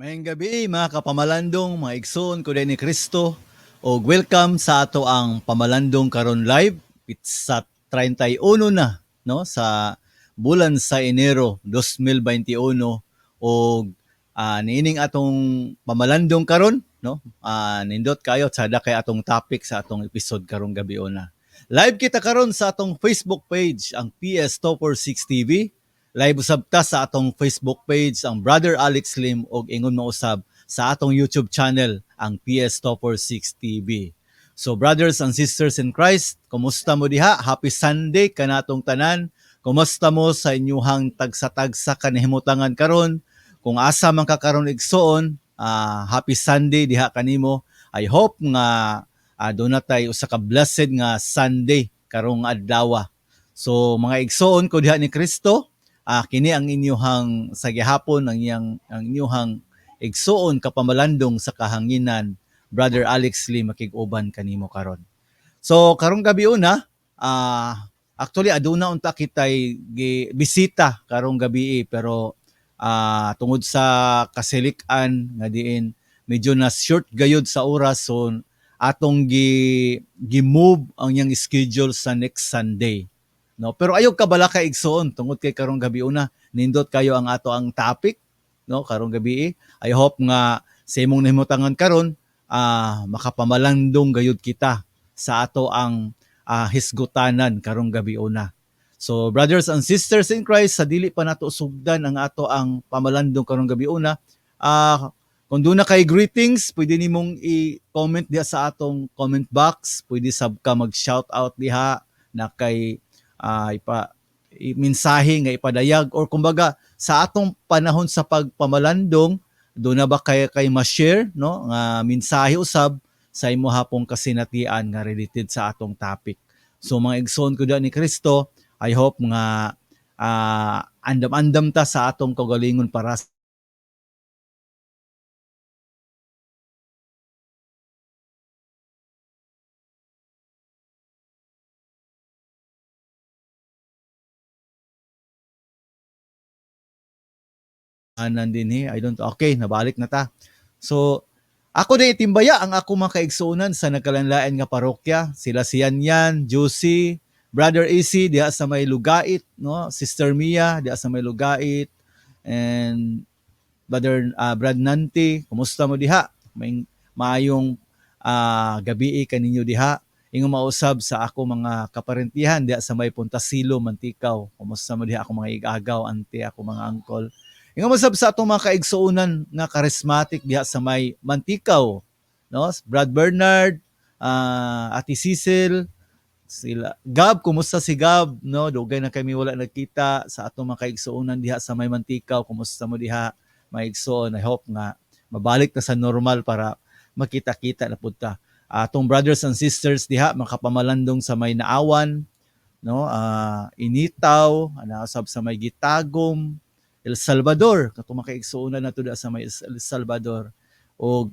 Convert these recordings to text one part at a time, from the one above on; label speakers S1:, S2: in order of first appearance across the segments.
S1: Maayong gabi, mga kapamalandong, mga igsoon ko ni Kristo, og welcome sa ato ang pamalandong karon live. It's sa 31 na, no, sa bulan sa Enero 2021, og niining atong pamalandong karon, no, nindot kayo sada kay atong topic sa atong episode karong gabi una. Live kita karon sa atong Facebook page, ang PS 246 TV. Live usab ta sa atong Facebook page, ang Brother Alex Lim, og ingon mausab sa atong YouTube channel, ang PS 246 TV. So brothers and sisters in Christ, kumusta mo diha? Happy Sunday kanatong tanan. Kumusta mo sa inyuhang tagsa-tagsa kanihimutangan karon? Kung asa man ka karon, igsoon, happy Sunday diha kanimo. I hope nga doon na tay usa ka blessed nga Sunday karong adlaw. So mga igsoon ko diha ni Kristo, kini ang inyuhang sa gihapon ang iyang ang inyuhang igsuon kapamalandong sa kahanginan, Brother Alex Lee, makig-uban kanimo karon. So karong gabi una, actually aduna unta kitay bisita karong gabi, pero tungod sa kasilik-an nga diin medyo na short gayud sa oras, so atong gi gi-move ang iyang schedule sa next Sunday, no? Pero ayaw kabalaka, igsoon, tungod kay karong gabi una nindot kayo ang ato ang topic, no, karong gabi. I hope nga sa imong nahimutangan karon, makapamalandong gayud kita sa ato ang hisgutanan karong gabi una. So brothers and sisters in Christ, sa dili pa nato sugdan ang ato ang pamalandong karong gabi una, kung doon na kay greetings, pwede nimong i-comment diha sa atong comment box, pwede sab ka mag-shout out diha na kay ipa mensahe nga ipadayag or kumbaga sa atong panahon sa pagpamalandong, doon na ba kay ma-share, no, nga mensahe usab sa imo hapong kasinatian nga related sa atong topic. So mga igsoon ko ni Kristo, I hope nga andam-andam ta sa atong kaugalingon para anan din. I don't, okay, nabalik na ta. So ako na itimbaya ang ako mga kaigsuonan sa nagkalanlain nga parokya, sila si Yan Yan, Juicy, Brother AC diha sa may Lugait, no, Sister Mia diha sa may Lugait, and Brother Brad Nanti, kumusta mo diha? May maayong gabi kaninyo diha. Ingon mausab sa ako mga kaparentihan diha sa may Puntasilo, Manticao. Kumusta mo diha, ako mga igagaw, ante, ako mga uncle? Ingon mausab sa atong mga kaigsuonan nga charismatic diha sa may Manticao, no? Brad Bernard, Ate Cecil, sila Gab, kumusta si Gab, no? Dugay na kami wala nagkita sa atong mga kaigsuonan diha sa may Manticao. Kumusta mo diha, mga igsoon? I hope nga mabalik na sa normal para makita-kita na pud ta. Atong brothers and sisters diha makapamalandong sa may Naawan, no, Initaw, ana usab sa may Gitagum, El Salvador, katong mga kaigsuonan nato diha sa may El Salvador, og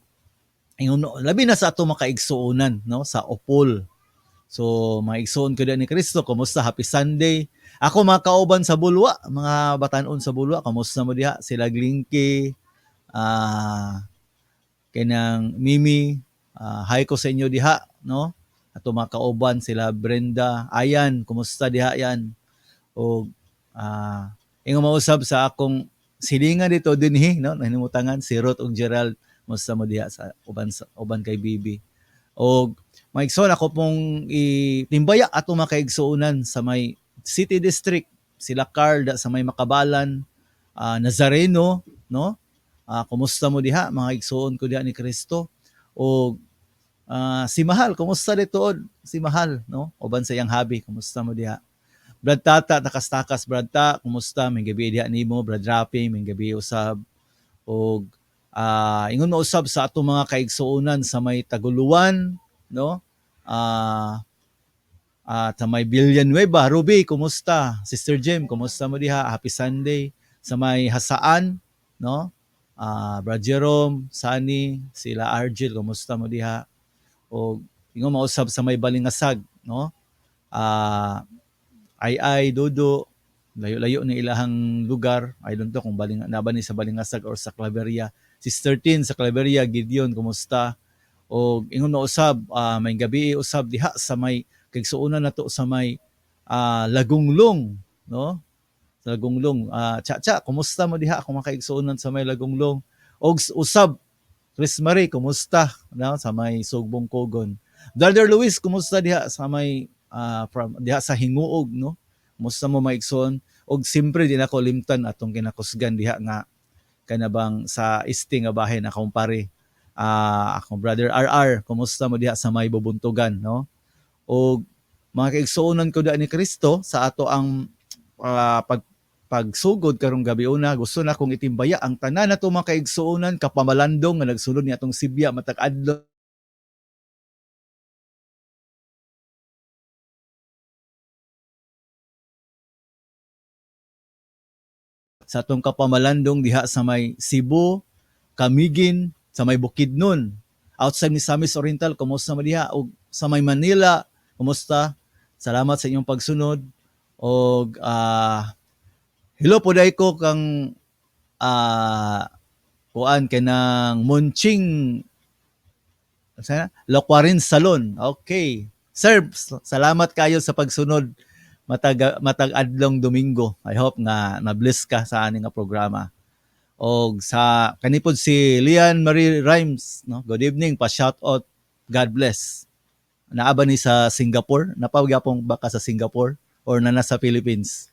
S1: ingon labi na sa atong mga kaigsuonan, no, sa Opol. So mga igsoon ko ni Kristo, kumusta? Happy Sunday. Ako mga kauban sa Bulwa, mga batanon sa Bulwa, kumusta mo diha? Sila Glinky, kanang Mimi, hi ko sa inyo diha, no? Ato mga kauban sila Brenda, Ayan, kumusta diha yan? O ingon mausab sa akong silingan dito dinhi, no, nahimutangan si Ruth ug Gerald, kumusta mo diha sa uban kay Bibi? Og mga igsoon, ako pong itimbaya ato mga kaigsuonan sa may City District, sila Carl da sa may Makabalan, Nazareno, no? Kumusta mo diha, mga igsuon ko diha ni Kristo? O si Mahal, kumusta dito si Mahal, no? Uban sa iyang habi, kumusta mo diha? Brad Tata, takas-takas, Brad Ta, kumusta? May gabi diha nimo, Brad Rapi, may gabi usab. Og ingon mausab sa atong mga kaigsuonan sa may Taguluan, no? Sa may Villanueva, Ruby, kumusta? Sister Jim, kumusta mo diha? Happy Sunday. Sa may Jasaan, no? Brad Jerome, Sunny, sila Argel, kumusta mo diha? O ingon mausab sa may Balingasag, no? Ay ay Dodo, layo-layo ni ilahang lugar. I don't know kung baling naba ni sa Balingasag or sa Claveria. Sister Tin sa Claveria, Gideon, kumusta? O ingon na usab, may gabi usab diha sa may kaigsuonan nato sa may Lagonglong, no? Sa Lagonglong. Cha-cha, kumusta mo diha akong mga kaigsuonan sa may Lagonglong? Og usab Chris Marie, kumusta, no? Sa may Sugbong Kogon. Brother Luis, kumusta diha sa may from diha sa Hinguog, no? Kumusta mo, mga igsoon? Og simpre di nako limtan atong kinakusgan diha nga kanabang sa este nga bahin, akong pare, akong brother RR, kumusta mo diha sa may Bubuntugan, no? Og mga kaigsuonan ko diha ni Kristo, sa ato ang pagsugod karong gabi una, gusto na kong itimbaya ang tanan nato mga kaigsuonan kapamalandong nga nagsulod ni atong sibya matag adlaw sa atong kapamalandong diha sa may Cebu, Camiguin, sa may Bukidnon, outside Misamis Oriental, kumusta mo diha? Og sa may Manila, kumusta? Salamat sa inyong pagsunod. Og hello po dai ko kang kuan kanang Munching sana Lokwarin Salon. Okay. Sir, salamat kayo sa pagsunod matag matag adlong Domingo. I hope nga na-bless ka sa ani nga programa. Og sa kanipod si Lian Marie Rhymes, no? Good evening, pa shout out. God bless. Naa ba ni sa Singapore? Napagyapong baka sa Singapore or na nasa Philippines?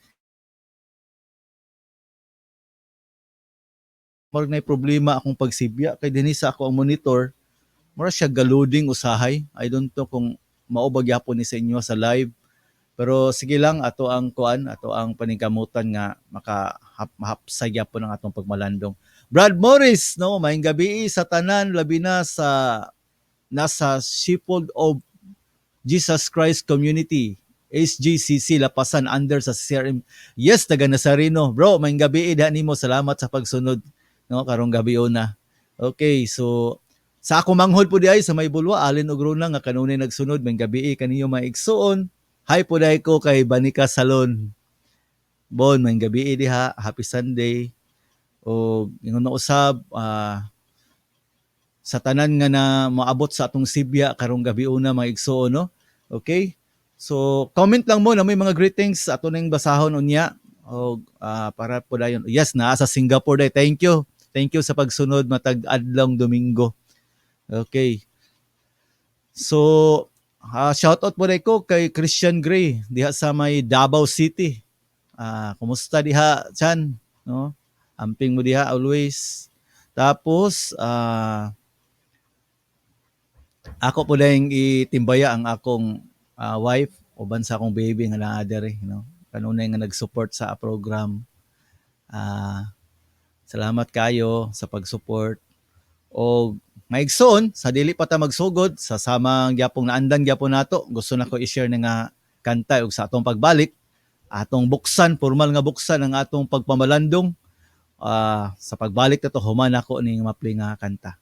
S1: Murag na problema akong pagsibya kay dinhi sa ako ang monitor, mura siya ga-loading usahay. I don't know kung mao ba gyapon ni sa inyo sa live. Pero sige lang, ato ang kuan, ato ang paningkamutan nga maka mahapsay gyapon ang atong pagmalandong. Brad Morris, no, maayong gabi sa tanan, labi na sa nasa Shepherd of Jesus Christ Community SGCC Lapasan under sa CRM. Yes, taga Nazareno. Bro, maayong gabi diha nimo. Salamat sa pagsunod, no, karong gabi una. Okay, so sa ako manghod po di ay sa may Bulwa, Alin og Runa nga kanunay nagsunod, maayong gabi kaniyo mga igsuon. Hi po dai ko kay Banika Salon. Bon, maayong gabi diha. Happy Sunday. O ingon na usab sa tanan nga na maabot sa atong sibya karong gabi una, mga igsuon, no. Okay? So comment lang mo na may mga greetings ato ning basahon unya og para po dayon. Yes, naa sa Singapore day. Thank you. Thank you sa pagsunod matag adlong Domingo. Okay. So shout out po ko kay Christian Gray diha sa may Davao City. Kumusta diha, Chan, no? Amping mo diha always. Tapos ako po dayong itimbaya ang akong wife uban sa akong baby nga naa diri, no? Kanunay nga nag-support sa program. Salamat kayo sa pag-support. O maigsoon, sa dili pa ta magsugod sa samang gyapong naandan gyapon nato, gusto nako i-share na nga kanta ug sa atong pagbalik atong buksan, formal nga buksan ang atong pagpamalandong. Sa pagbalik nato human ako ning mapli nga kanta.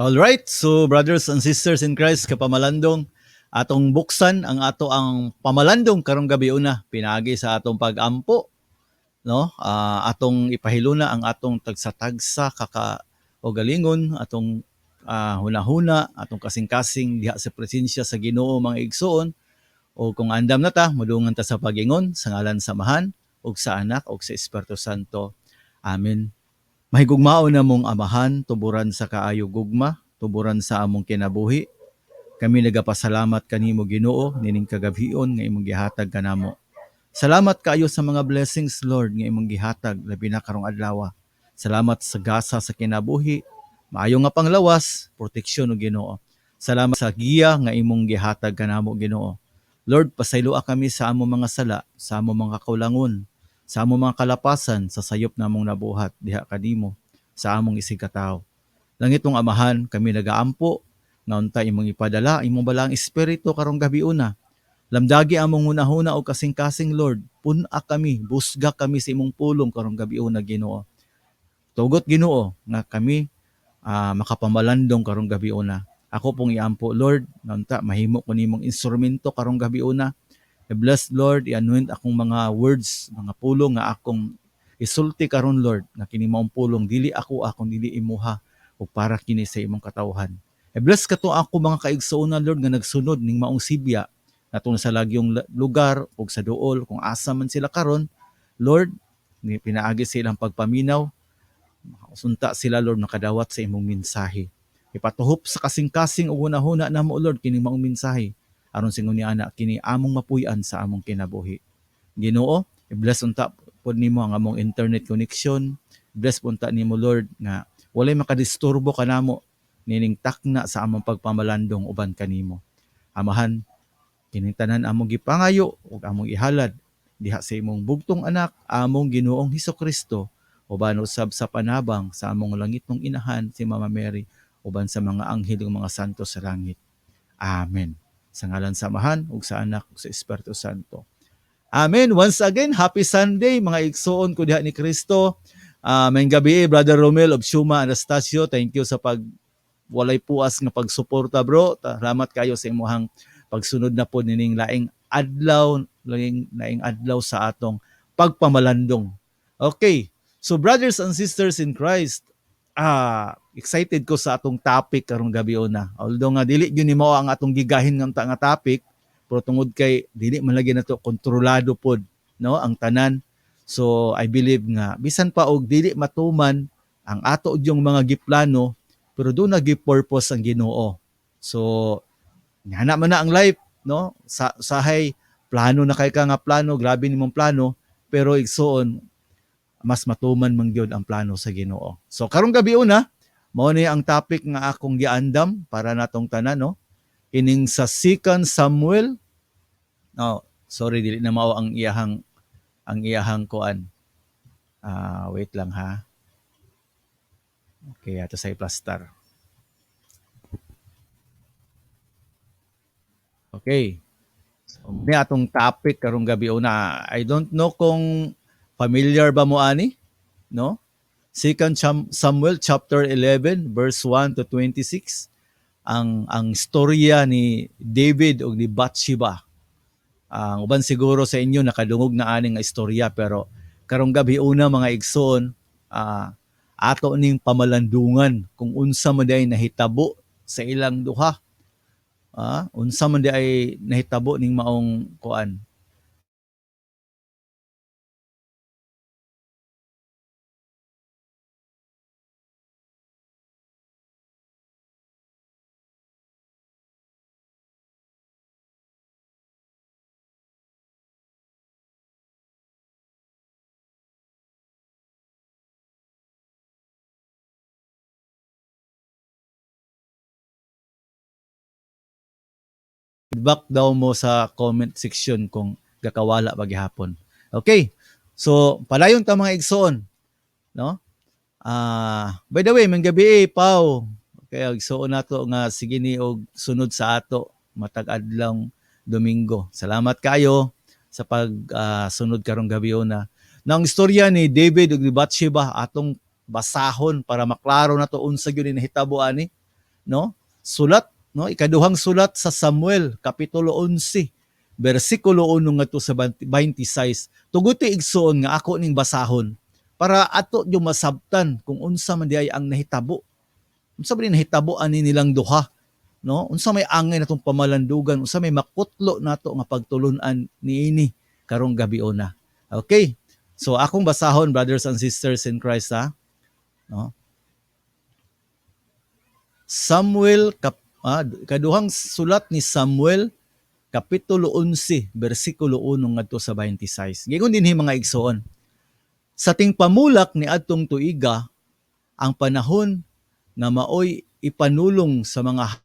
S1: All right, so brothers and sisters in Christ, kapamalandong, atong buksan ang ato ang pamalandong karong gabi una pinaagi sa atong pagampo, no? Atong ipahiluna ang atong tagsa-tagsa kaka o galingon, atong hunahuna, atong kasing-kasing diha sa presensya sa Ginoo, mga igsoon. O kung andam na ta, mudungan ta sa pagingon sa ngalan sa Amahan ug sa Anak ug sa Espiritu Santo. Amen. Mahigugmaon namong Amahan, tuburan sa kaayo gugma, tuburan sa among kinabuhi. Kami nagapasalamat kanimo, Ginoo, nining kagabhion nga imong gihatag kanamo. Salamat kaayo sa mga blessings, Lord, nga imong gihatag labi na karong adlaw. Salamat sa gasa sa kinabuhi, maayo nga panglawas, proteksyon o Ginoo. Salamat sa giya nga imong gihatag kanamo, Ginoo. Lord, pasayloa kami sa among mga sala, sa among mga kaulangon, sa among mga kalapasan, sa sayop namong nabuhat diha kanimo sa among isigkatawo. Langitong Amahan, kami nagaampo nga unta imong ipadala imong balaang espiritu karong gabi una. Lamdagi among hunahuna og kasing-kasing, Lord. Pun-a kami, busga kami sa imong pulong karong gabi una, Ginoo. Tugot, Ginoo, nga kami makapamalandong karong gabi una. Ako pong iampo, Lord, nga unta mahimo ko nimong instrumento karong gabi una. I-bless, Lord, i-anoint akong mga words, mga pulong nga akong isulti karon, Lord, nga kini maong pulong dili ako akong dili imuha ug para kini sa imong katawhan. I-bless kato ako mga kaigsuonan, Lord, nga nagsunod ning maong sibya natong sa lagyong lugar ug sa duol kung asa man sila karon, Lord, ni pinaagi sa ilang pagpaminaw, unta sila, Lord, makadawat sa imong mensahe. Ipatuhop sa kasing-kasing ug hunahuna namo, Lord, kining maong mensahe aron singon ni ana kini among mapuy-an sa among kinabuhi. Ginoo, i-bless unta pod nimo ang among internet connection. Bless unta nimo, Lord, nga walay makadisturbo kanamo nining takna sa among pagpamalandong uban kanimo. Amahan, kining tanan among gipangayo ug among ihalad diha sa imong bugtong anak, among Ginoong Hesukristo, uban usab sa panabang sa among langitnong inahan si Mama Mary, uban sa mga anghel ug mga santo sa langit. Amen. Sa ngalan sa Amahan ug sa Anak ug sa Espiritu Santo. Amen. Once again, happy Sunday mga igsoon ko diha ni Kristo. Maayong gabi, Brother Romel of Shuma Anastasio. Thank you sa pag walay puas nga pagsuporta, bro. Salamat kayo sa imuhang pagsunod na po nining laing adlaw, laing adlaw sa atong pagpamalandong. Okay. So brothers and sisters in Christ, excited ko sa atong topic karong gabi una. Although nga dili gyud ni mao ang atong gigahin nga topic, pero tungod kay dili man lagi nato kontrolado pod, no, ang tanan. So I believe nga bisan pa og dili matuman ang ato yung mga giplano, pero duna gyud purpose ang Ginoo. So ngana man na ang life, no? Sa sahay plano na kay ka nga plano, grabe nimong plano, pero igsuon mas matuman man gyud ang plano sa Ginoo. So karong gabi una, mao ni ang topic nga akong giandam para natong tanan, no? Kining sa 2 Samuel. No, sorry, dili na mao ang iyahang kuan. Wait lang ha. Okay, ato sa i-plaster. Okay. So, ni atong topic karong gabi una. I don't know kung familiar ba mo ani, no? 2 Samuel chapter 11 verse 1 to 26, ang storya ni David ug ni Bathsheba. Ang uban siguro sa inyo nakadungog na ani nga istorya, pero karong gabi una, mga igsoon, ato ning pamalandungan kung unsa man diay nahitabo sa ilang duha. Unsa man diay nahitabo ning maong kuan. Feedback daw mo sa comment section kung gakawala ba gihapon. Okay. So, palayon ta, mga igsoon, no? By the way, maayong gabi Pau. Kaya igsoon nato nga sige ni og sunod sa ato matag adlawng Domingo. Salamat kayo sa pag sunod karong gabi una. Nang istorya ni David ug ni Bathsheba atong basahon para maklaro nato unsa gyud ni nahitabo ani. no, sulat, no, ikaduhang sulat sa Samuel kapitulo 11 bersikulo 1 ngadto sa 26. Tuguti, igsoon, nga ako ning basahon para ato yung masabtan kung unsa man diay ang nahitabo. Unsa man nahitabo ani nilang duha, no? Unsa may angay natong pamalandugan, unsa may makutlo nato nga pagtulun-an niini karong gabiona. Okay. So akong basahon, brothers and sisters in Christ, ha, no? Samuel kaduhang sulat ni Samuel kapitulo 11 bersikulo 1 ngadto sa 26. Giingon dinhi, mga igsoon. Sa tingpamulak ni adtong tuiga, ang panahon nga maoy ipanulong sa mga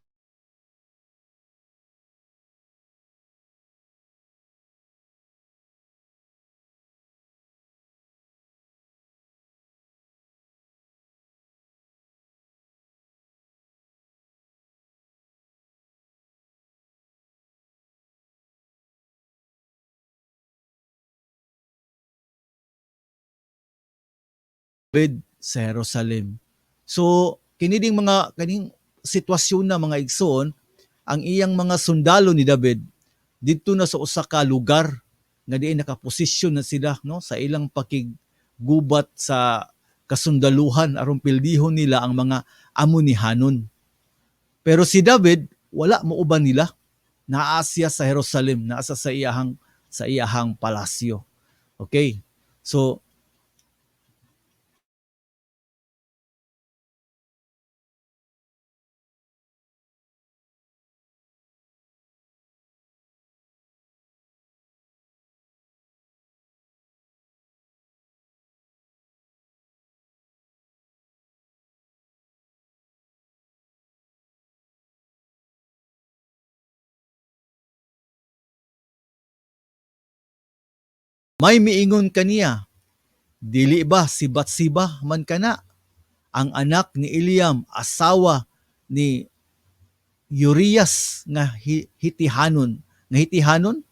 S1: David sa Jerusalem. So kini ding mga kaning sitwasyon na, mga igsoon, ang iyang mga sundalo ni David didto na sa usa ka lugar nga diin nakaposisyon na sila, no, sa ilang pakiggubat sa kasundaluhan aron pildihon nila ang mga Amonihanon. Pero si David wala mo uban nila. Naa siya sa Jerusalem, naa sa iyahang palasyo. Okay. So may miingon kaniya, "Dili ba si Batseba man kana, ang anak ni Eliam, asawa ni Urias nga Hitihanon?" Nga Hitihanon?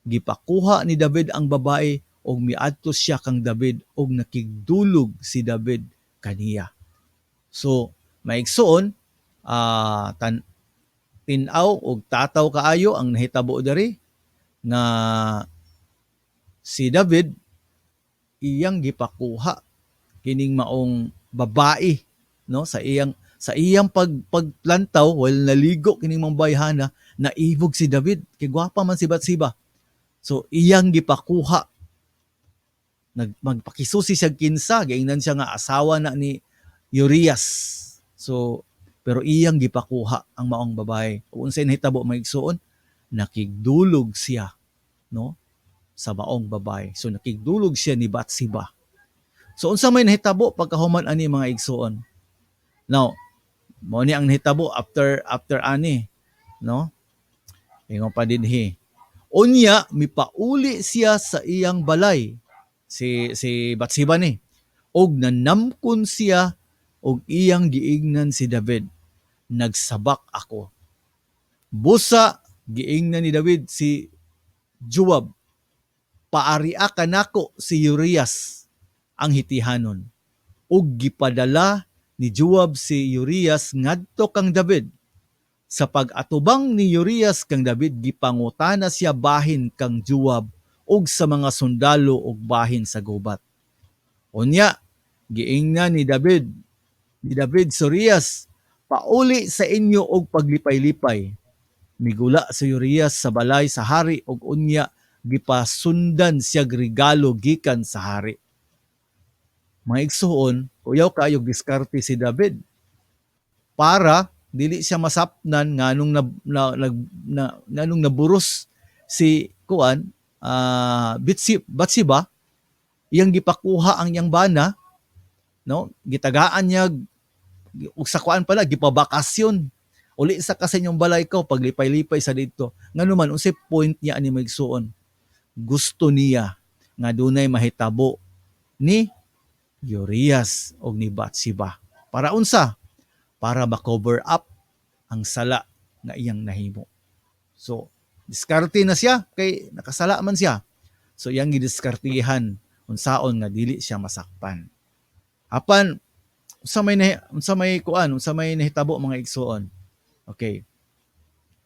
S1: Gipakuha ni David ang babae og miadto siya kang David og nakigdulog si David kaniya. So, maigsoon, tin-aw og tataw kaayo ang nahitabo diri nga si David iyang gipakuha kining maong babae, no, sa iyang pagplantaw while naligo kining maong bayhana, naibog si David kay gwapa man si Batseba. So iyang gipakuha, magpakisusi siya kinsa, giingnan siya nga asawa na ni Urias. So pero iyang gipakuha ang maong babae. Ug unsay nahitabo, mga igsoon? Nakigdulog siya, no, sa maong babae. So nakigdulog siya ni Batseba. So unsa may nahitabo pagkahuman ani, mga igsoon? Now, mao ni ang nahitabo after after ani, no? Ingon pa dinhi. Unya mipauli siya sa iyang balay, si Batseba ni, og nanamkon siya og iyang giingnan si David, "Nagsabak ako." Busa giingnan ni David si Joab, "Paaria kanako si Urias ang Hitihanon." Ug gipadala ni Joab si Urias ngadto kang David. Sa pag-atubang ni Urias kang David, gipangutana siya bahin kang Joab ug sa mga sundalo ug bahin sa gubat. Unya giingnan ni David si Urias, "Pauli sa inyo og paglipay-lipay." Migula si Urias sa balay sa hari ug unya gipasundan siya regalo gikan sa hari. Mga igsuon, kuyaw kaayog diskarte si David para dili siya masapnan nganong na, na, na, na, nganong naburos si kuan Batseba, iyang gipakuha ang iyang bana, no, gitagaan niya ug sa kuan pala gipabakasyon, "Uli sa ka sa inyong balay ko, paglipay-lipay sa didto." Ngano man, unsay point niya ani, mga igsuon? Gusto niya nga dunay mahitabo ni Urias og ni Batseba. Para unsa? Para ma-cover up ang sala nga iyang nahimo. So, diskarte na siya kay nakasala man siya. So iyang gidiskartihan unsaon nga dili siya masakpan. Apan Unsa may kuan, unsa may nahitabo, mga igsuon? Okay.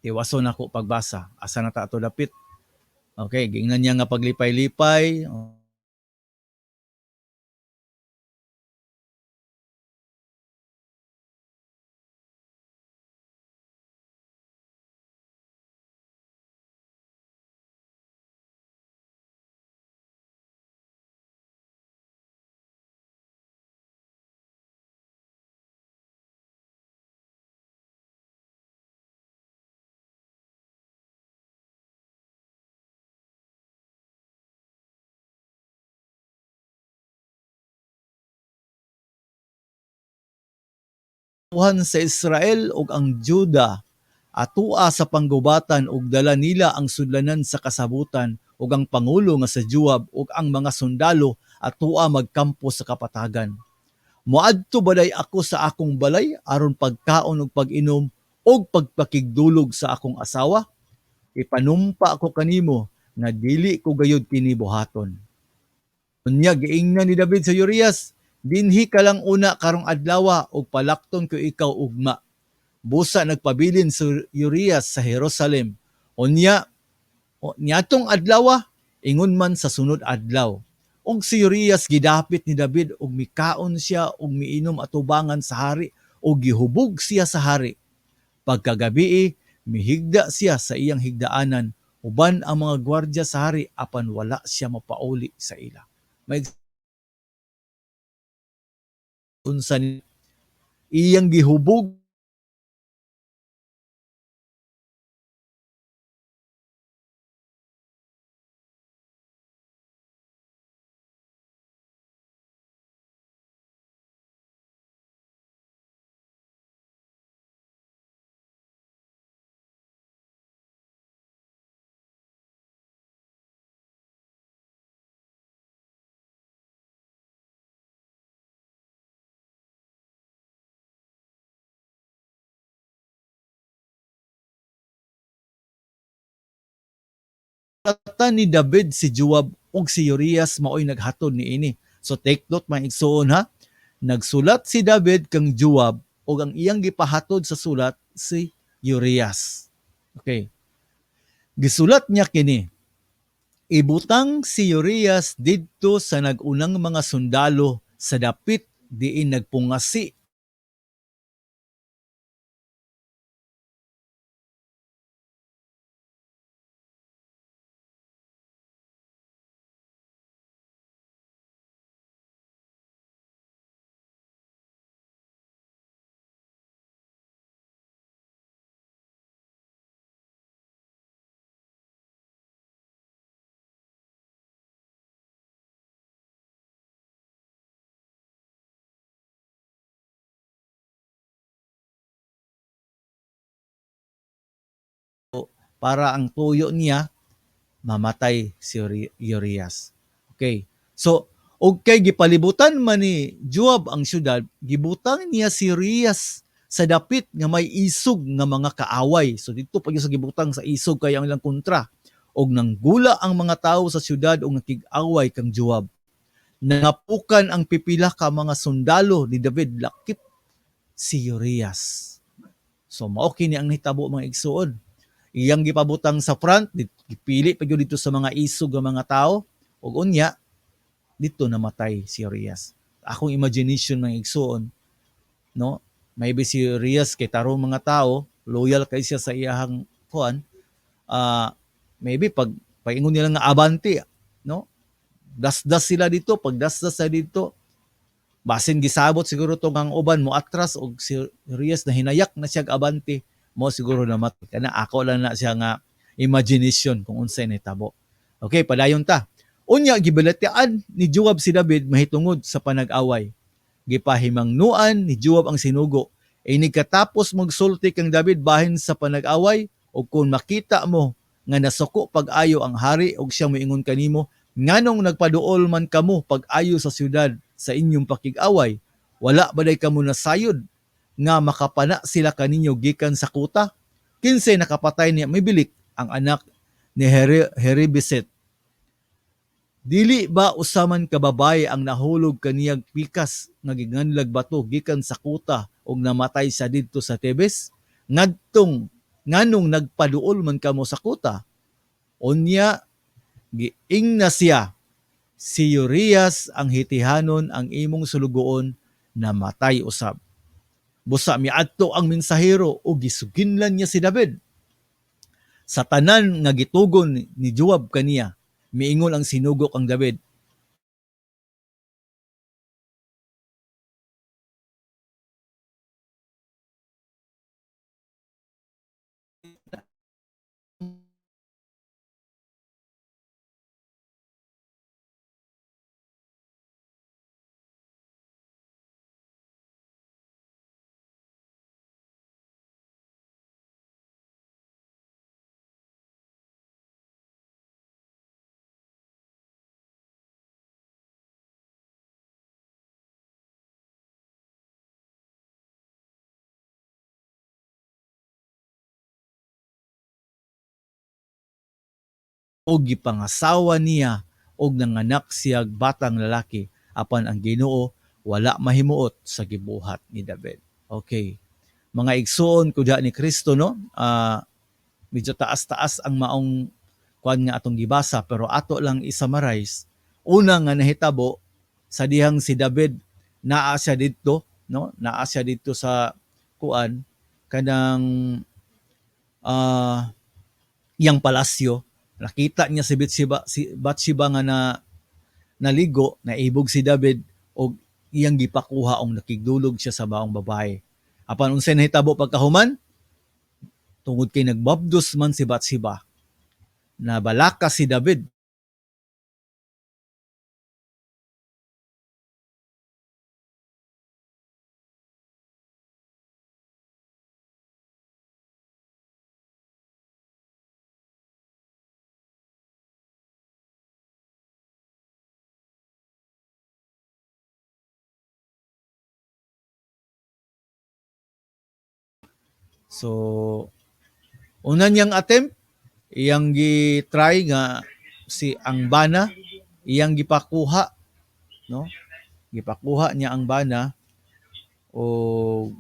S1: Tiwason nako pagbasa. Asa na ta ato dapit? Okay, giingnan niya nga paglipay-lipay. Sa Israel ug ang Juda atua sa panggubatan ug dala nila ang sudlanan sa kasabutan ug ang pangulo nga si Joab ug ang mga sundalo atua magkampo sa kapatagan. Moadto baday ako sa akong balay aron pagkaon ug pag-inom ug pagpakigdulog sa akong asawa? Ipanumpa ko kanimo nga dili ko gayud kini buhaton. Unya giingnan ni David sa Urias, "Dinhi ka lang una karong adlawa ug palakton ko ikaw ugma." Busa nagpabilin si Urias sa Jerusalem. Unya niadtong adlawa, ingon man sa sunod adlaw. Ug si Urias gidapit ni David ug mikaon siya ug miinom atubangan sa hari ug gihubog siya sa hari. Pagkagabii, mihigda siya sa iyang higdaanan uban ang mga gwardiya sa hari, apan wala siya mapauli sa ila. May unsa ni iyang gihubog ni David si Joab ug si Urias maoy naghatod niini. So take note, mga igsuon, ha. Nagsulat si David kang Joab ug ang iyang gipahatod sa sulat si Urias. Okay. Gisulat niya kini: "Ibutang si Urias didto sa nag-unang mga sundalo sa dapit diin nagpungasi para ang tuyo niya mamatay si Urias." Okay. So, okay, gipalibutan man ni Joab ang syudad, gibutang niya si Urias sa dapit nga may isog nga mga kaaway. So dito pa sa gibutang sa isog kay ang ilang kontra. Og nanggula ang mga tawo sa syudad og nakig-away kang Joab. Nangapukan ang pipila ka mga sundalo ni David lakip si Urias. So mao kini ang nahitabo, mga igsuon. Iyang gipabutang sa front, gipili pa gyud dito sa mga isog nga mga tao ug unya dito namatay si Urias. Akong imagination, mga igsuon, no? Maybe si Urias kay tarong mga tao, loyal kay siya sa iyahang kuan. Maybe pag paingon nila nga abante, no? Dasdas sila dito, pag dasdas sila dito, basin gisabot siguro tong ang uban mo atras og si Urias na hinayak na siya abante mo siguro namatay. Kana ako lang na siya nga imagination kung unsay nahitabo. Okay, padayon ta. Unya gibalatian ni Joab si David mahitungod sa panag-away. Gipahimangnuan ni Joab ang sinugo. Inig katapos magsulti kang David bahin sa panag-away, og kung makita mo nga nasuko pag-ayo ang hari og siya moingon kanimo, "Nganong nagpaduol man kamo pag-ayo sa syudad sa inyong pakig-away? Wala ba day kamo nasayod nga makapana sila kaninyo gikan sa kuta? Kinsay nakapatay ni Abimelek, ang anak ni Heribeset?" Dili ba usa man ka babaye ang nahulog kaniyang pikas nga ginganlag bato gikan sa kuta ug namatay siya didto sa Tebes? Ngadtong nganong nagpaduol man kamo sa kuta? Unya giingna siya, si Urias ang Hitihanon, ang imong sulugoon, namatay usab. Busa miadto ang mensahero ug gisuginlan niya si David sa tanan nga gitugon ni Joab kaniya. Miingon ang sinugo kang David, og gipangasawa niya og nanganak siyag batang lalaki, apan ang Ginoo wala mahimuot sa gibuhat ni David. Okay. Mga igsuon ko diha ni Kristo, no? Medyo taas-taas ang maong kuan nga atong gibasa, pero ato lang i-summarize. Una nga nahitabo sa dihang si David naa siya didto, no? Naa siya didto sa kuan kanang iyang palasyo. Nakita niya si Bathsheba nga na naligo, naibog si David og iyang gipakuha og nakigdulog siya sa baong babae. Apan unsay nahitabo pagkahuman? Tungod kay nagbabdos man si Bathsheba, nabalaka si David. So una niyang attempt, iyang gi-try nga si ang bana, iyang gipakuha, no? Gipakuha niya ang bana o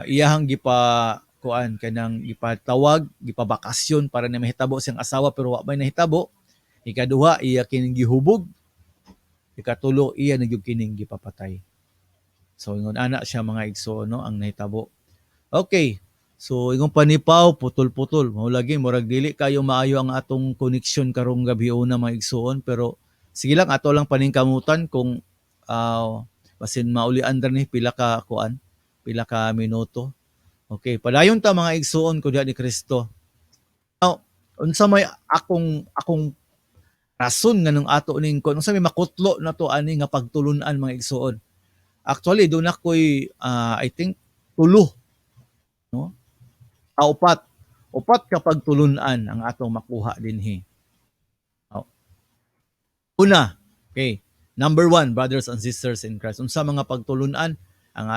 S1: iyahang gipakuan kanang gipatawag, gipabakasyon para na mahitabo siyang asawa, pero wa may nahitabo. Ikaduha, iya kining gihubog. Ikatulo, iya na gyud kining gipapatay. So ingon ana siya, mga igsoon, no, ang nahitabo. Okay. So ingon pa ni Pau, putol-putol. Mao lagi murag dili kayo maayo ang atong connection karong gabi una, mga igsoon, pero sige lang, ato lang paningkamutan kung basin maulian ra ni pila ka kuan, pila ka minuto. Okay, padayon ta, mga igsoon ko diha ni Kristo. Now, unsa may akong rason nga nung ato ning kun unsa may makutlo na to ani nga pagtulun-an, mga igsoon? Actually, doon ako'y I think tulo, no? Upat. Upat ka pagtulun-an ang atong makuha dinhi. Oh. Una, okay. Number one, brothers and sisters in Christ. Unsa mga pagtulun-an ang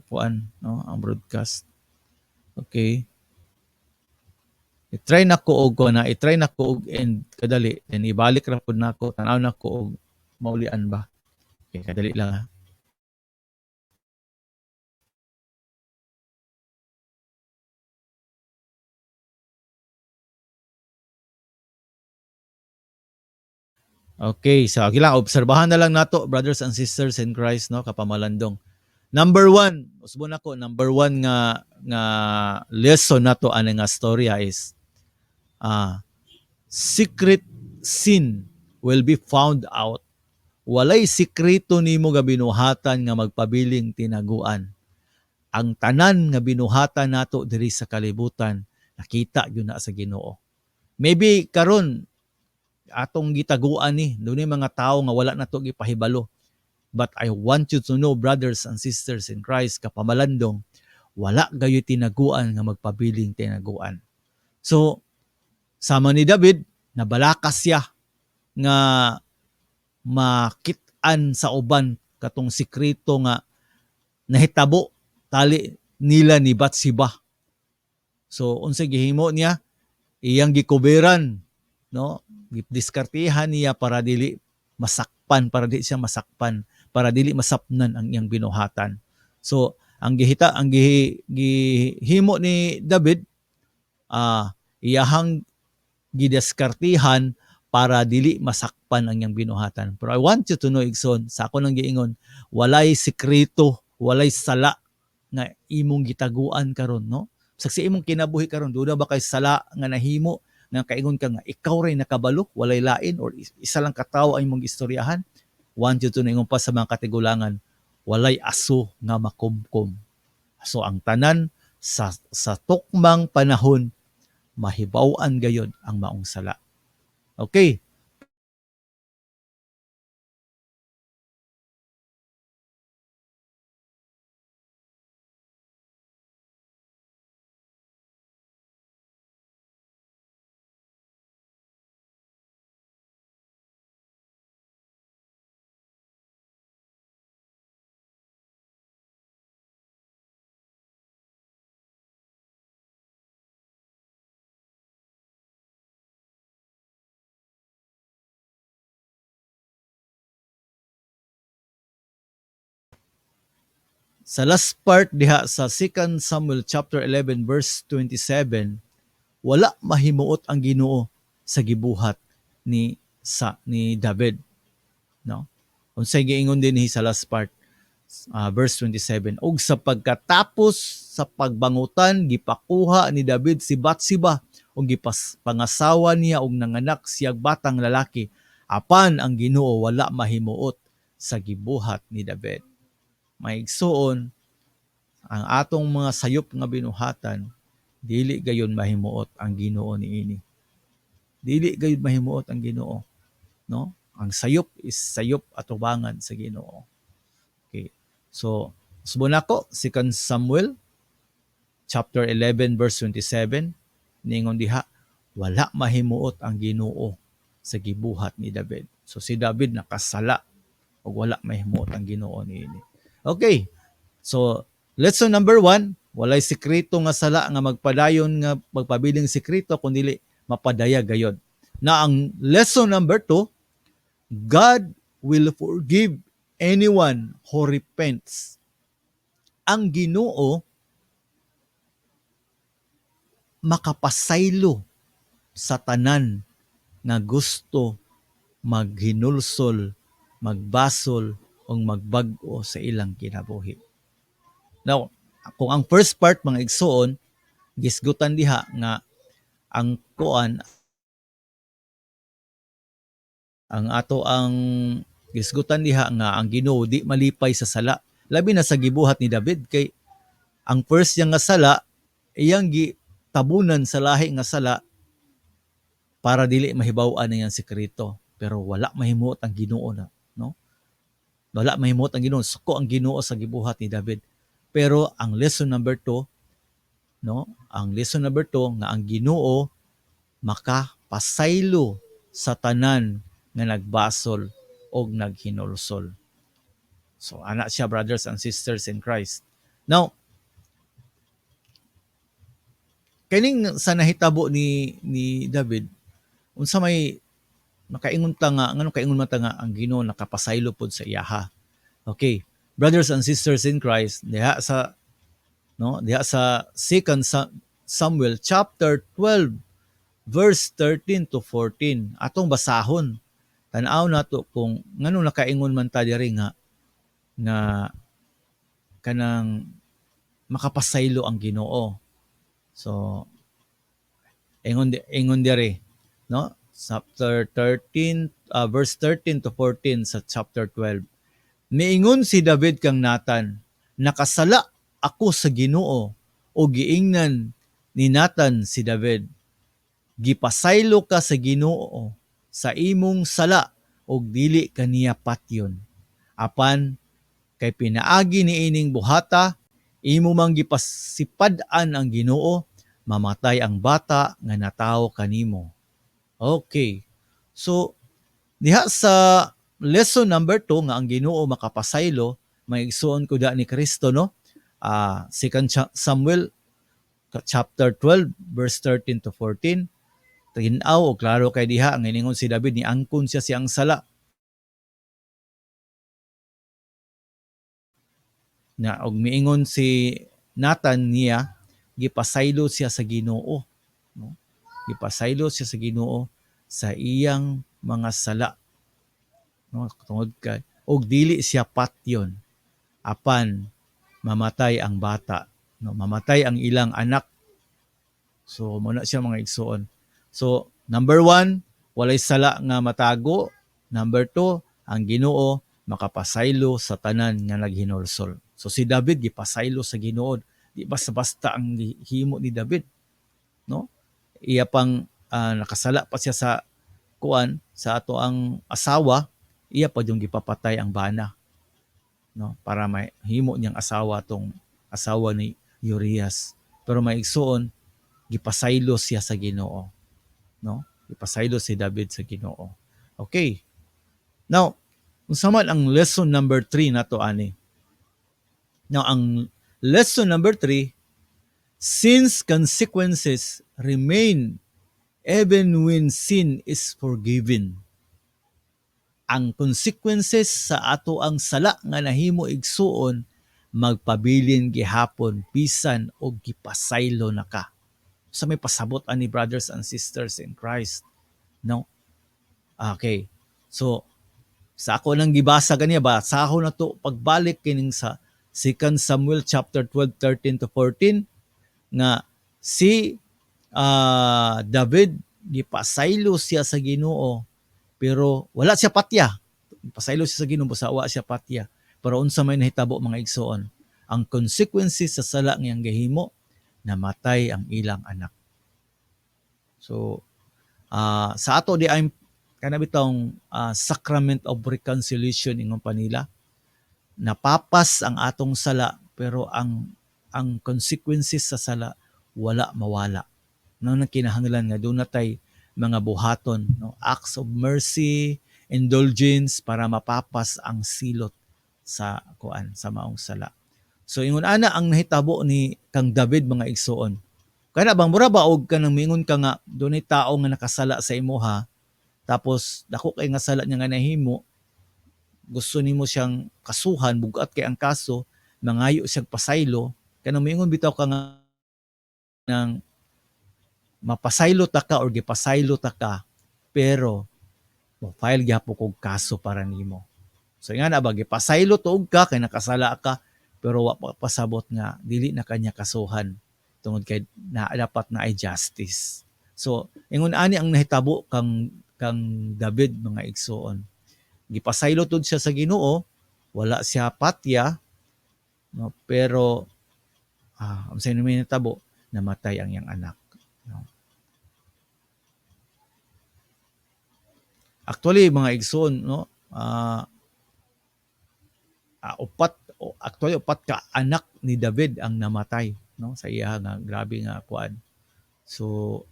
S1: kuan, no, ang broadcast. Okay. I-try na ko og na i-try na ko og end kadali, then ibalik ra pud nako, tan-aw na ko og maulian ba. Okay, kadali lang ha. Okay, so okay lang, obserbahan na lang nato, brothers and sisters in Christ, no, kapamalandong. Number one, usbon ako, number one nga lesson nato ani nga storya is secret sin will be found out. Walay sikreto nimo nga binuhatan nga magpabiling tinaguan. Ang tanan nga binuhatan nato diri sa kalibutan nakita gyud na sa Ginoo. Maybe karon atong gitaguan ni dunay mga tawo nga wala nato gipahibalo. But I want you to know, brothers and sisters in Christ, kapamalandong, wala gayoy tinaguan nga magpabiling tinaguan. So, sama ni David, nabalakas siya nga makit-an sa uban katong sikreto nga nahitabo tali nila ni Bathsheba. So, unsay gihimo niya? Iyang gikuberan, no? Gidiskartehan niya para dili masakpan, para di siya masakpan, para dili masapnan ang iyang binuhatan. So, ang gihita ang gihi, gihimo ni David, iyahang gidiskartehan para dili masakpan ang iyang binuhatan. Pero I want you to know, igsoon, sa ako nang giingon, walay sikreto, walay sala nga imong gitaguan karon, no? Sa imong kinabuhi karon, duna ba kay sala nga nahimo nga kaingon ka nga ikaw ray nakabalo, walay lain or isa lang katawo ang imong istoryahan? Want you to know, ingon pa sa mga katigulangan, walay aso nga makumkum. So ang tanan sa tukmang panahon mahibaw-an gayod ang maong sala. Okay. Sa last part diha sa 2 Samuel chapter 11 verse 27, wala mahimuot ang Ginoo sa gibuhat ni David, no? Unsay giingon dinhi sa last part, verse 27, og sa pagkatapos sa pagbangutan gipakuha ni David si Bathsheba ug gipangasawa niya og nanganak siyag batang lalaki, apan ang Ginoo wala mahimuot sa gibuhat ni David. Maigsuon, ang atong mga sayop nga binuhatan, dili gayon mahimuot ang Ginoo niini. Dili gayon mahimuot ang Ginoo, no? Ang sayop is sayop atubangan sa Ginoo. Okay. So, subon nako 2 Samuel chapter 11 verse 27, ningon diha, wala mahimuot ang Ginoo sa gibuhat ni David. So si David nakasala ug wala mahimuot ang Ginoo niini. Okay. So, lesson number 1, walay sikreto nga sala nga magpadayon nga magpabiling sikreto kun dili mapadaya gayod. Na ang lesson number 2, God will forgive anyone who repents. Ang Ginoo makapasaylo sa tanan nga gusto maghinulsol, magbasol o magbag-o sa ilang kinabuhi. Now, kung ang first part mga igsuon, gisgutan diha nga ang kuan ang ato ang gisgutan diha nga ang Ginoo di malipay sa sala, labi na sa gibuhat ni David, kay ang first niya nga sala iyang gitabunan sa lahi nga sala para dili mahibaw-an ang sikreto, pero wala mahimuot ang Ginoo na, no? Wala mahimuot ang Ginoo, suko ang Ginoo sa gibuhat ni David. Pero ang lesson number 2, no? Ang lesson number 2 nga ang Ginoo makapasaylo sa tanan nga nagbasol og naghinulsol. So ana siya, brothers and sisters in Christ. Now, kining sa nahitabo ni David, unsa may makaingon ta nga nganong kaingon man ta nga ang Ginoo nakapasaylo pod sa iyaha. Okay, brothers and sisters in Christ, diha sa no, diha sa 2 Samuel chapter 12 verse 13 to 14, atong basahon. Tan-aw nato kung nganong nakaingon man ta diri nga kanang makapasaylo ang Ginoo. So ingon diri, no? Chapter 13, verse 13 to 14 sa chapter 12. Niingon si David kang Nathan, nakasala ako sa Ginoo, o giingnan ni Nathan si David. Gipasaylo ka sa Ginoo sa imong sala ug dili kaniya patyon. Apan kay pinaagi niining buhata imo mang gipasipad-an ang Ginoo, mamatay ang bata nga natawo kanimo. Okay. So diha sa lesson number 2 nga ang Ginoo makapasaylo, may igsuon ko da ni Kristo, no? 2 Samuel chapter 12 verse 13 to 14. Tin-aw o klaro kay diha ang iningon si David, ni angkon siya siyang sala. Na og miingon si Nathan niya, gipasaylo siya sa Ginoo, no? Gipasaylo siya sa Ginoo sa iyang mga sala, no, tungod kay og dili siya patyon, apan mamatay ang bata, no, mamatay ang ilang anak. So mao na siya, mga igsuon. So number 1, walay sala nga matago. Number 2, ang Ginoo makapasaylo sa tanan nga naghinulsol. So si David gipasaylo sa Ginoo. Di basta-basta ang gihimo ni David, no? Iya pang nakasala pa siya sa kuan, sa ato ang asawa, iya pa yung gipapatay ang bana, no, para mahimo niyang asawa tong asawa ni Urias. Pero maigsuon, gipasaylo siya sa Ginoo, no? Gipasaylo si David sa Ginoo. Okay. Now, unsa man ang lesson number 3 nato ani? Now, ang lesson number 3, since consequences remain even when sin is forgiven. Ang consequences sa ato ang sala nga nahimo, igsuon, magpabilin gihapon bisan og gipasaylo na ka. Sa may pasabot ani, brothers and sisters in Christ, no? Okay. So sa ako nang gibasa ganiya ba, basahon na to pagbalik kining sa 2 Samuel chapter 12 13 to 14 nga si David gipasaylo siya sa Ginoo pero wala siya patya. Pasaylo siya sa Ginoo basta wa siya patya. Pero unsa may nahitabo, mga igsoon? Ang consequences sa sala ngayang gihimo, namatay ang ilang anak. So sa ato di ay kana bitong sacrament of reconciliation, ingon pa nila, napapas ang atong sala pero ang consequences sa sala wala mawala, no? Nang kinahanglan nga duna tay mga buhaton, no, acts of mercy, indulgence, para mapapas ang silot sa kuan, sa maong sala. So ingon ana ang nahitabo ni kang David, mga igsuon. Kana bang mura ba og kanang mingon ka nga dunay tao nga nakasala sa imuha, tapos dako kay nga sala niya nga nahimo, gusto nimo siyang kasuhan, bugat kay ang kaso, mangayo siyang pasaylo, kanang moingon bitaw ka nga nang mapasaylo ta ka or gipasaylo ta ka pero mo file gyapon kog kaso para nimo. So nga na ba, gipasaylo tuog ka kay nakasala ka pero wa pa pasabot nga dili na kanya kasuhan tungod kay na dapat na ay justice. So ingon ani ang nahitabo kang David, mga igsuon. Gipasaylo tud siya sa Ginoo, wala siya patya, no, pero unsay may nahitabo? Namatay ang iyang anak, no? Actually, mga igsoon, no, upat, actually upat ka anak ni David ang namatay, no, sa iya nga grabe nga kuan. So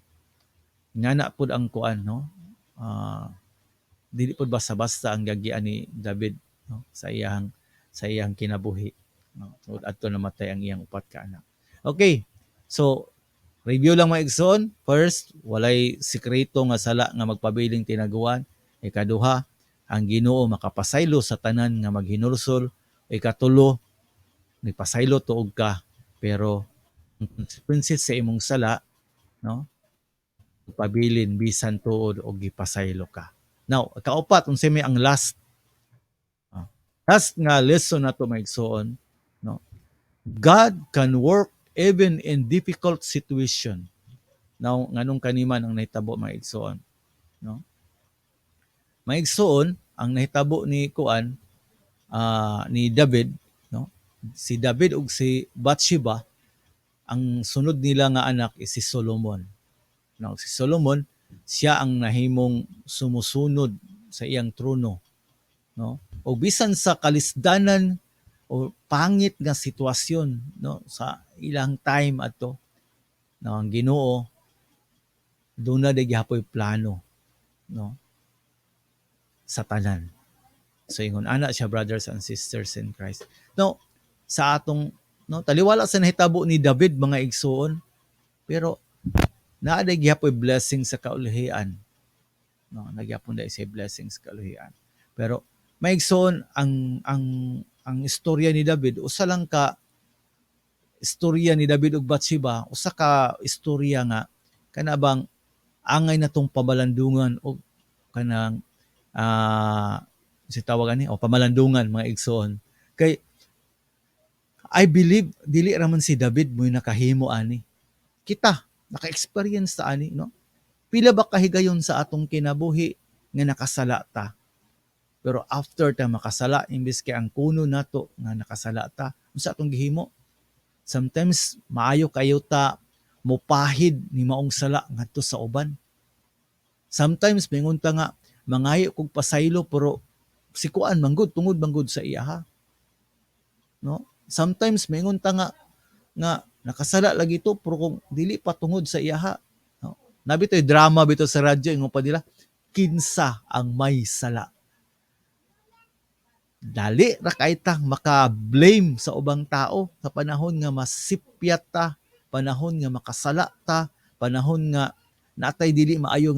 S1: ngana pud ang kuan, no, dili pud basta-basta ang gagian ni David, no, sa iyang kinabuhi, no? So adto namatay ang iyang upat ka anak. Okay. So review lang, mga igsoon. First, walay sikreto nga sala nga magpabiling tinaguan. Ikaduha, ang Ginoo makapasaylo sa tanan nga maghinulsol. Ikatulo, nagpasaylo tuog ka pero ang consequences sa imong sala, no, pabilin bisan tuod og gipasaylo ka. Now, kaupat, unsay may ang last nga lesson nato, mga igsoon, no? God can work even in difficult situation. Now, nganong kaniman ang nahitabo, mga igsoon, no? Mga igsoon, ang nahitabo ni kuan, ni David, no? Si David ug si Bathsheba, ang sunod nila nga anak is si Solomon. No, si Solomon siya ang nahimong sumusunod sa iyang trono, no? O bisan sa kalisdanan o pangit nga sitwasyon, no, sa ilang time adto, no, ang Ginoo duna di gihapoy plano, no, sa tanan. So ingon ana siya, brothers and sisters in Christ. No, sa atong, no, taliwala sa nahitabo ni David, mga igsuon, pero naa day gihapoy blessing sa kaulhian. No, nagyapon dai siya blessing sa kaulhian. Pero mga igsuon, ang istorya ni David, usa lang ka istorya ni David ug Bathsheba, usa ka istorya nga kana bang angay na tong pamalandungan og kanang si tawag ani o pamalandungan, mga igsoon. Kay I believe dili ra man si David mo'y nakahimo ani. Kita naka-experience ta ani, no? Pila ba kahigayon sa atong kinabuhi nga nakasala ta? Pero after ta makasala, imbes kay ang kuno nato nga nakasala ta, unsa atong gihimo? Sometimes maayo kayo ta mopahid ni maong sala ngadto sa uban. Sometimes mingon ta nga mangayo kog pasaylo pero si kuan manggod tungod manggod sa iya ha. No? Sometimes mingon ta nga nakasala lagi to pero kung dili pa tungod sa iya ha. No? Nabi to'y drama bito sa radyo, ingon pa nila, kinsa ang may sala. Dali ra kay ta maka-blame sa ubang tao sa panahon nga masipyat ta, panahon nga makasala ta, panahon nga natay dili maayo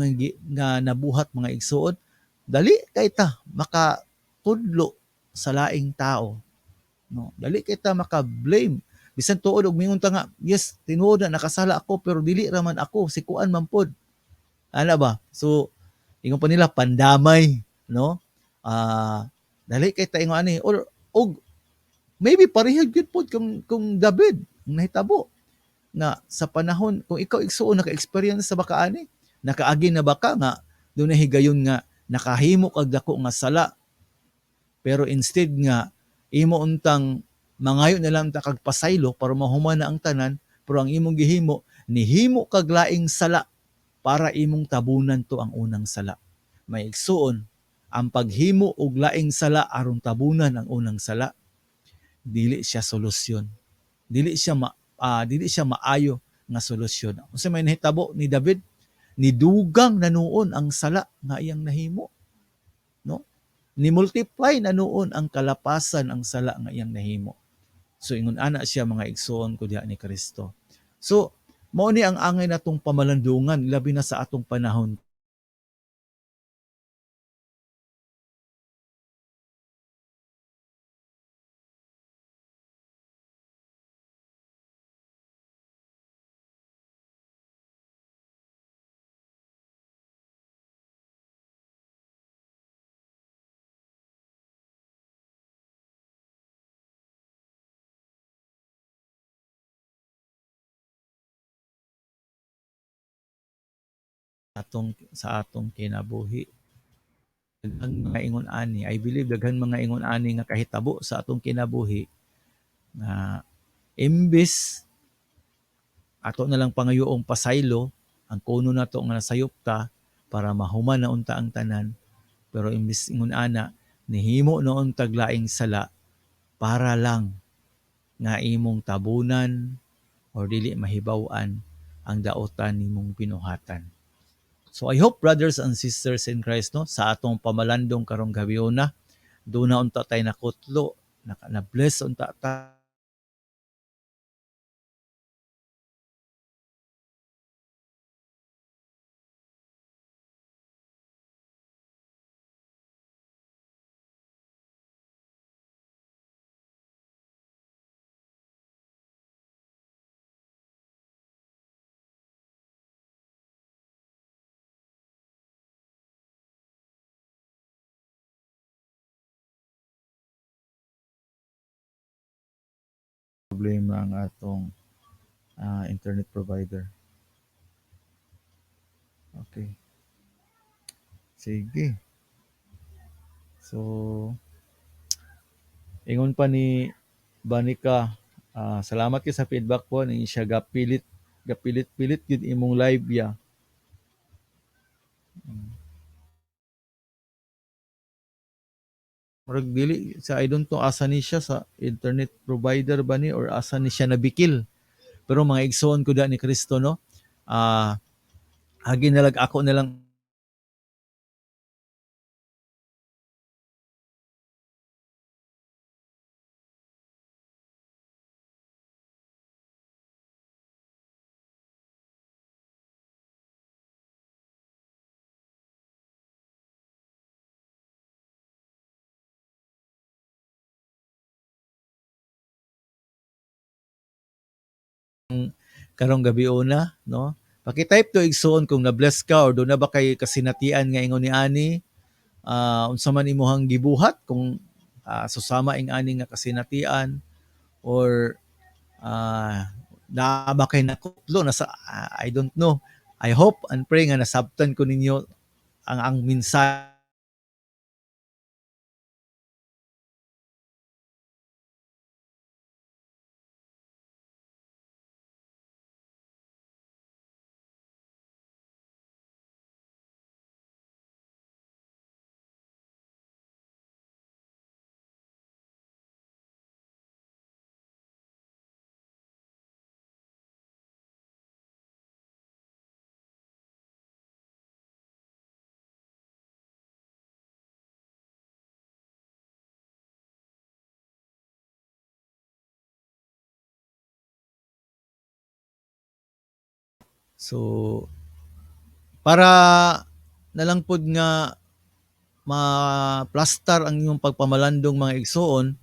S1: nga nabuhat, mga igsuon. Dali kay ta makatudlo sa laing tao. No, dali kay ta maka-blame. Bisan tuod og mingon ta nga, yes, tinuod na nakasala ako pero dili ra man ako, si kuan man pod. Ana ba? So ingon pa nila pandamay, no? Dali kay ta ingon ani or og maybe pareho gyud pod kung David ang nahitabo nga sa panahon kung ikaw igsuon naka-experience sa baka ani, nakaagi na baka nga dunay higayon nga nakahimo kag dako nga sala pero instead nga imo untang mangayo na lang ta kag pasaylo para mahuman na ang tanan, pero ang imong gihimo nihimo kag laing sala para imong tabunan to ang unang sala. May igsuon, ang paghimo og laing sala aron tabunan ang unang sala, dili siya solusyon. Dili siya maayo nga solusyon. Unsa may nahitabo ni David? Nidugang na nuon ang sala nga iyang nahimo. No? Ni multiply na nuon ang kalapasan ang sala nga iyang nahimo. So ingon ana siya, mga igsoon ko diha ni Kristo. So mao ni ang angay natong pamalandungan labi na sa atong panahon atong sa atong kinabuhi. Daghan mga ingon ani, I believe daghan mga ingon ani nga kahitabo sa atong kinabuhi nga imbes ato na lang pangayoong pasaylo ang kuno nato nga nasayop ta para mahuman na unta ang tanan, pero imbes ingon ana nihimo noon tag laing sala para lang nga imong tabunan or dili mahibaw-an ang daotan nimong binuhatan. So I hope, brothers and sisters in Christ, no, sa atong pamalandong karong gabiuna, duna unta tay nakutlo, na bless unta ta problema ang atong internet provider. Okay. Sige. So, ingon pa ni Banika, salamat kay sa feedback po ni siya gapilit gapilit-pilit gyud imong live ya. Murag dili sa, I don't know asa ni siya, sa internet provider ba ni or asa ni siya nabikil. Pero mga igsoon ko da ni Kristo, no, agi nalag ako na lang karong gabi una, no? Paki-type to, igsoon, kung na-bless ka or duna ba kay kasinatian nga ingon ni ani, unsa man imuhang gibuhat kung susama ing ani nga kasinatian or naa ba kay nakutlo nasa, I don't know. I hope and pray nga nasabtan ko ninyo ang mensahe. So para na lang pod nga ma-plastar ang inyong pagpamalandong, mga igsoon,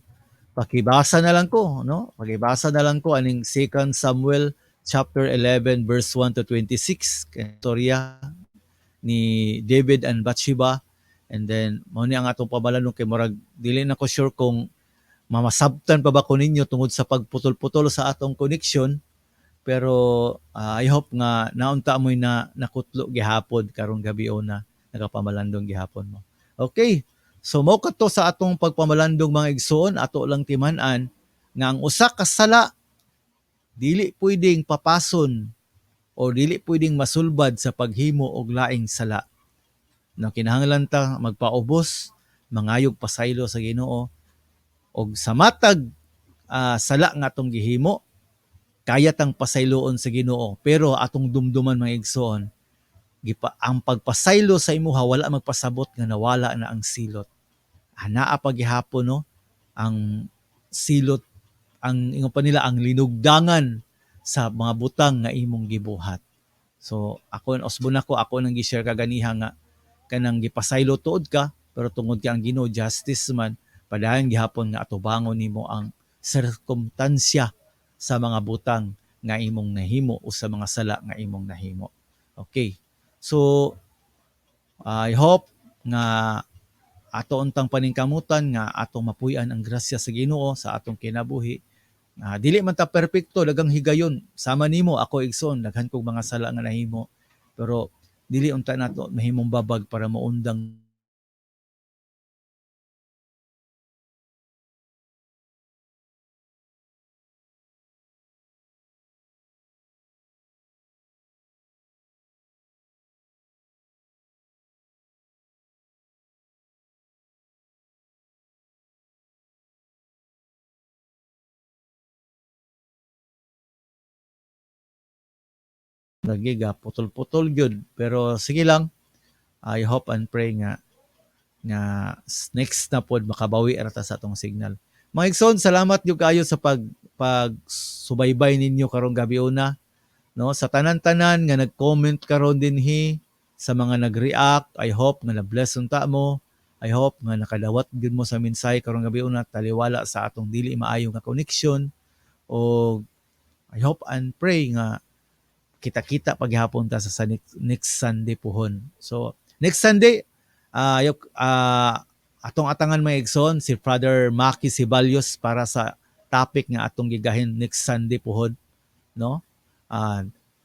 S1: pakibasa na lang ko, no? Pakibasa na lang ko aning 2 Samuel chapter 11 verse 1 to 26, kay istorya ni David and Bathsheba. And then mao ni ang atong pamalandong kay murag dili na ko sure kung mamasabtan pa ba ko ninyo tungod sa pagputol-putol sa atong connection, pero I hope nga naunta mo'y na nakutlo gihapon karong gabi una, nagapamalandong gihapon mo. Okay. So mao kato sa atong pagpamalandong, mga igsoon, ato lang timan-an nga ang usa ka sala dili pwedeng papason o dili pwedeng masulbad sa paghimo og laing sala. No, kinahanglan ta magpaubos, mangayog pasaylo sa Ginoo og sa matag sala nga atong gihimo, kaya tang pasayloon sa Ginoo, pero atong dumduman, mga igsoon, gipa ang pagpasaylo sa imuha wala magpasabot nga nawala na ang silot. Anaa pa gihapon, no, ang silot, ang ingon pa nila, ang linugdangan sa mga butang nga imong gibuhat. So ako, usbon ako, ako nang gi-share kaganiha nga kanang gipasaylo tuod ka, pero tungod kay ang Ginoo justice man, padayon gihapon nga atubangon nimo ang sirkumtansya sa mga butang nga imong nahimo o sa mga sala nga imong nahimo. Okay. So I hope nga ato untang paningkamutan nga atong mapuy-an ang grasya sa Ginoo sa atong kinabuhi. Dili man ta perpekto, daghang higayon sama nimo ako, igsoon, daghan kog mga sala nga nahimo, pero dili unta nato mahimong babag para maundang lagi ga putol-putol gyud, pero sige lang, I hope and pray nga next na pod makabawi ra ta sa atong signal. Mga igsoon, salamat gyud kaayo sa pag subaybay ninyo karong gabi una, no, sa tanan-tanan nga nag-comment karon dinhi, sa mga nag-react, I hope nga na-bless unta mo. I hope nga nakadawat gyud mo sa mensahe karong gabi una taliwala sa atong dili maayo nga connection, o I hope and pray nga kita-kita paghapon ta sa next Sunday puhon. So next Sunday, atong atangan, mga igsoon, si Father Maki Ceballos para sa topic nga atong gigahin next Sunday puhon, no?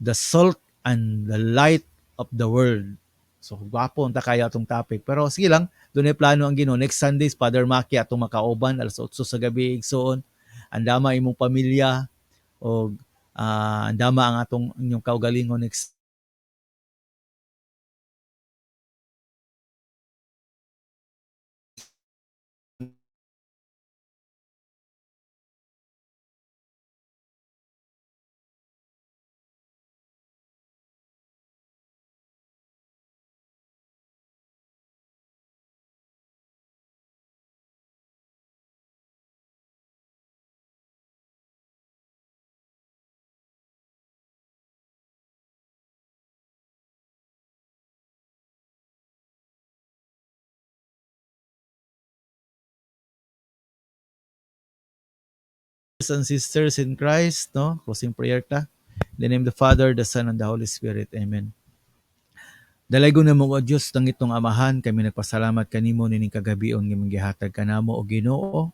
S1: The salt and the light of the world. So gwapo unta kaya atong topic. Pero sige lang, dunay plano ang Ginoo. Next Sunday, Father Maki atong makauban alas 8 sa gabi, igsoon. Andama imong pamilya og andama ang atong inyong kaugalingon next And sisters in Christ, no? Closing prayer ta. In the name of the Father, the Son, and the Holy Spirit. Amen. Dalaygon namo o Dios, langitnong Amahan, kami nagpasalamat kanimo nining kagabion nga imong gihatag kanamo, o Ginoo.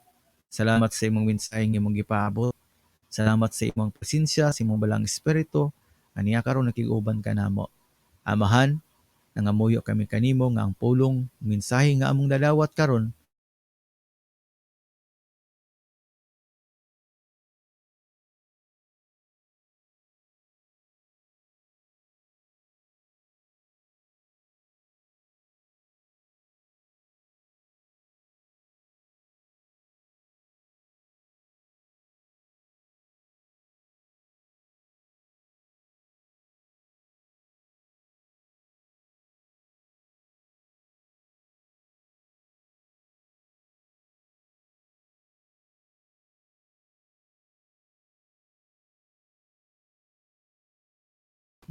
S1: Salamat sa imong mensahe nga imong gipaabot. Salamat sa imong presensya, sa imong Balaang Espiritu, aniya karon nakig-uban kanamo. Amahan, nangamuyo kami kanimo nga ang pulong mensahe nga among nadawat karon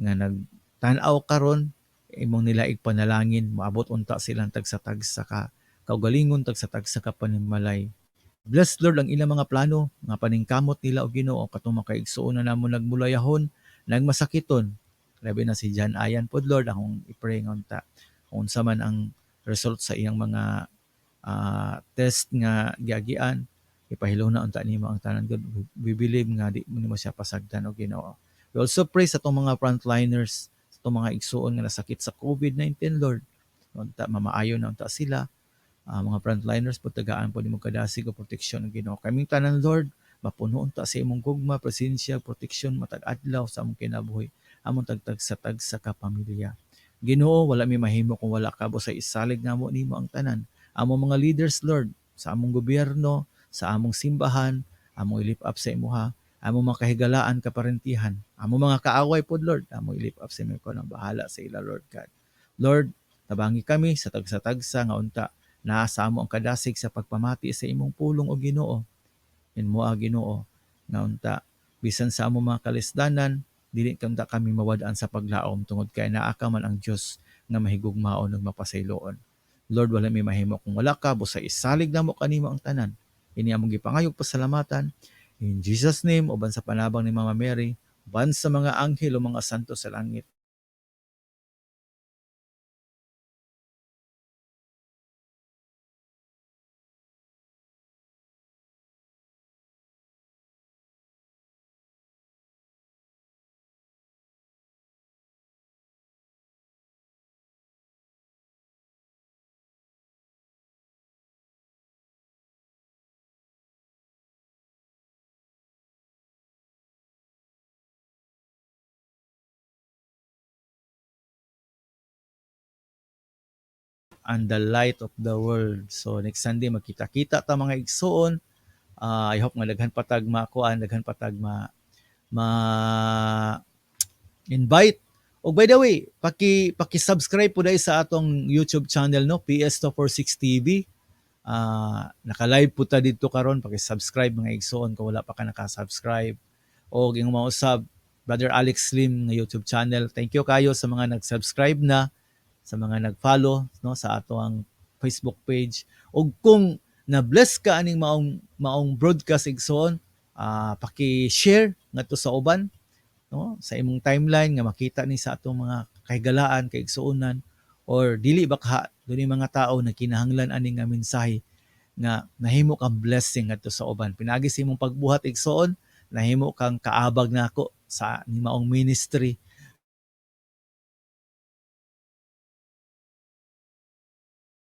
S1: nga nagtan-aw karon, imong nilaig panalangin moabot unta silang tagsa-tagsa ka kaugalingon, tagsa-tagsa ka panimalay. Bless, Lord, ang ilang mga plano, nga paningkamot nila, o Ginoo, katong makaigsuon na namo nagmulayahon, nagmasakiton. Labi na si John Ayan pod, Lord, akong i-pray nga unta kung unsa man ang result sa iyang mga test nga giagian, ipahiluna unta nimo ang tanan, God. We believe nga di mo nimo siya pasagdan, o Ginoo. We also pray sa atong mga frontliners, sa atong mga igsuon nga nasakit sa COVID-19, Lord. Unta mamaayo na unta sila. Mga frontliners po, tagaan po nimo kadasig o proteksyon ng Ginoo. Kaming tanan, Lord, mapuno unta sa imong gugma, presensya, proteksyon matag adlaw sa among kinabuhi, among tagtag sa tagsa ka pamilya. Ginoo, wala mi mahimo kung wala ka sa isalig namo nimo ang tanan. Among mga leaders, Lord, sa among gobyerno, sa among simbahan, among i-lift up sa imuha, among mga kahigalaan, kaparentihan, among mga kaaway pod, Lord, among i-lift up sa imo, ikaw nang bahala sa ila, Lord God. Lord, tabangi kami sa tagsa-tagsa nga unta naa sa amo ang kadasig sa pagpamati sa imong pulong, o Ginoo. Inmo a Ginoo nga unta bisan sa among mga kalisdanan, dili unta kami mawad-an sa paglaom tungod kay naa ka man ang Dios nga mahigugmaon ug mapasayloon. Lord, wala mi mahimo kung wala ka, busa isalig namo kanimo ang tanan. Ini among gipangayog pasalamatan in Jesus' name, uban sa panabang ni Mama Mary, uban sa mga anghel o mga santo sa langit. And the light of the world. So next Sunday magkita-kita ta, mga igsuon. I hope nga daghan patag makuan, daghan patag ma ma invite. Og by the way, paki-subscribe po dahil sa atong YouTube channel, no, PS246 TV. Naka-live po ta dito karon, paki-subscribe, mga igsuon, kung wala pa ka naka-subscribe. Og ingon mausab Brother Alex Slim nga YouTube channel. Thank you kayo sa mga nag-subscribe na, sa mga nag-follow, no, sa ato ang Facebook page. Og kung na-bless ka aning maong maong broadcast, igsoon, paki-share ngadto sa uban, no, sa imong timeline nga makita ni sa atong mga kahigalaan, kaigsuonan, or dili ba ka dunay mga tao na kinahanglan ani nga mensahe nga nahimo kang blessing ngadto sa uban. Pinaagi sa imong pagbuhat, igsoon, nahimo kang kaabag nako sa ni maong ministry.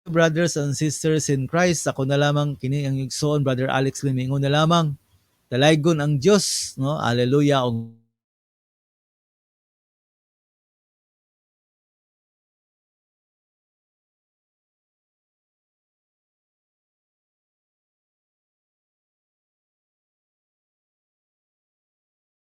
S1: Brothers and sisters in Christ, ako na lamang kini ang igsoon, Brother Alex Limingo na lamang. Dalaygon ang Dios, no? Hallelujah.